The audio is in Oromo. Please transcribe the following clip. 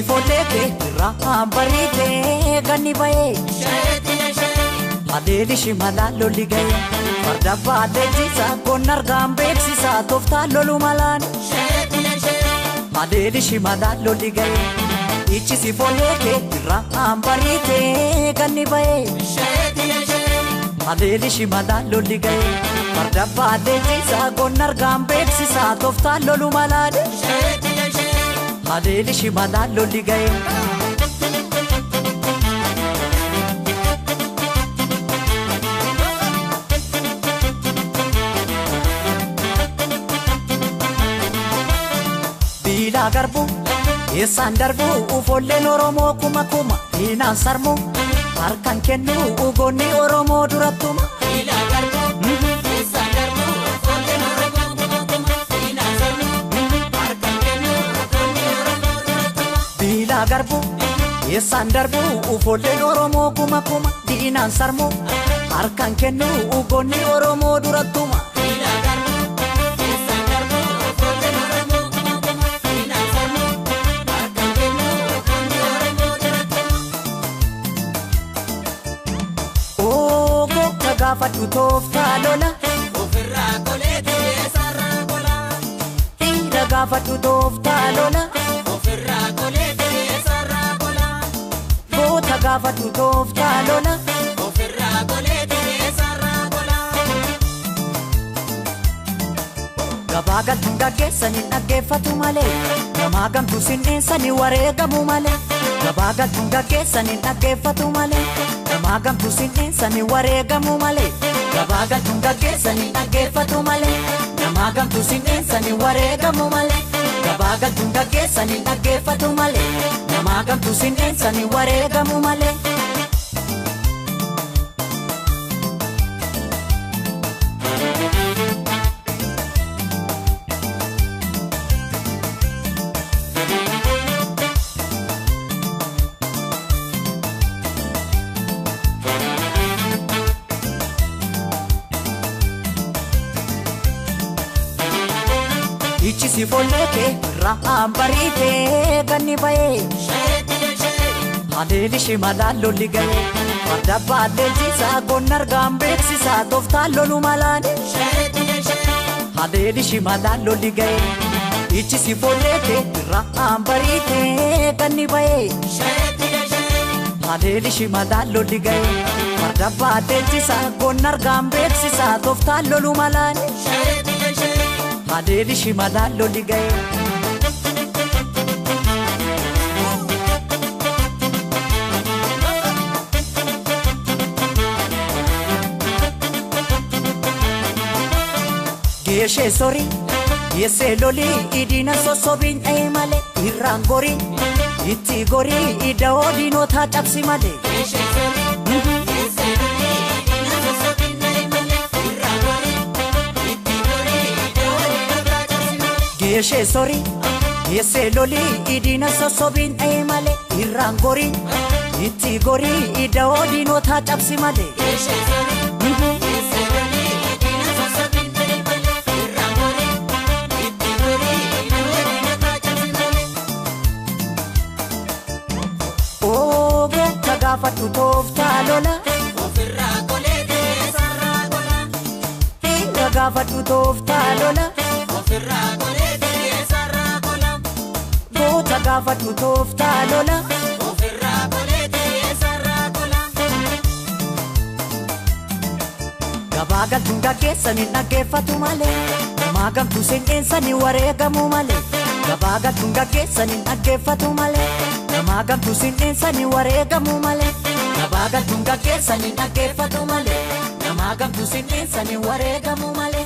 Ichisi foollee irraa bariitee ganni ba'ee. Adeeli shimalaa lolli ga'ee farda baadhee jiisa qonna argaan beeksisa tooftaa lolu malaan. Adeeli shimalaa lolli ga'ee ichisi foollee irraa bariitee ganni ba'ee. Adeeli shimalaa lolli ga'ee farda baadhee jiisa qonna argaan beeksisa tooftaa lolu malaan. Adeeli shimalaa lolli ga'ee. Biilaa garbuu eessaan darbuu ufolleen Oromoo kuma kuma diinaan sarmuu harkaan kennuu ugoonni Oromoo durattuma. Biilaa garbuu eessaan darbuu ufolleen Oromoo kuma kuma diinaan sarmuu harkaan kennuu ugoonni Oromoo durattuma. Biilaa garbuu eessaan darbuu ufolleen Oromoo kuma kuma diinaan sarmuu harkaan kennuu ugoonni Oromoo durattuma. Biilaa garbuu eessaan darbuu ufolleen Oromoo kuma kuma diinaan sarmuu harkaan kennuu ugoonni Oromoo durattuma. Oogoo gaafadhu tooftaa lola. Ofirraa qolee qilleensarraa qola. Dhiira gaafadhu tooftaa lola. Ofirraa qolee qilleensarraa qola. Goota gaafadhu tooftaa lola. Ofirraa qolee qilleensarraa qola. Gabaa galtuun gaggeessanii dhaggeeffatu malee. Gamaa gamtuu sinneessanii wareegamu malee. Gabaa galtuun gaggeessanii dhaggeeffatu malee. Gamaa gamtuu sinneessanii wareegamu malee. Gabaa galtuun gaggeessanii dhaggeeffatu malee. Gamaa gamtuu sinneessanii wareegamu malee. Gabaa galtuun gaggeessanii dhaggeeffatu malee. Gamaa gamtuu sinneessanii wareegamu malee. Ichisi foollee irraa bariitee ganni ba'ee. Adeeli shimalaa lolli ga'ee farda baadhee jiisa qonna argaan beeksisa tooftaa lolu malaan. Adeeli shimalaa lolli ga'ee ichisi foollee irraa bariitee ganni ba'ee. Adeeli shimalaa lolli ga'ee farda baadhee jiisa qonna argaan beeksisa tooftaa lolu malaan. Adeeli shimalaa lolli ga'ee. Geeshee sorii geessee lolii idina sossobiin dha'ee malee irraan gorii itti gorii ida'oo diinotaa cabsi malee. Geeshee sorii geessee lolii idina sossobiin dha'ee malee irraan gorii itti gorii ida'oo diinotaa cabsi malee. Geeshee sorii geessee lolii idina sossobiin dha'ee malee irraan gorii itti gorii ida'oo diinotaa cabsi malee. Geeshee sorii geessee lolii idina sossobiin dha'ee malee irraan gorii itti gorii ida'oo diinotaa cabsi malee. Oogoo gaafadhu tooftaa lola. Ofirraa qolee qilleensarraa qola. Dhiira gaafadhu tooftaa lola. Ofirraa qolee qilleensarraa qola. Goota gaafadhu tooftaa lola. Ofirraa qolee qilleensarraa qola. Gabaa galtuun gaggeessanii dhaggeeffatu malee. Gamaa gamtuu sinneessanii wareegamu malee. Gabaa galtuun gaggeessanii dhaggeeffatu malee. Gamaa gamtuu sinneessanii wareegamu malee. Gabaa galtuun gaggeessanii dhaggeeffatu malee. Gamaa gamtuu sinneessanii wareegamu malee.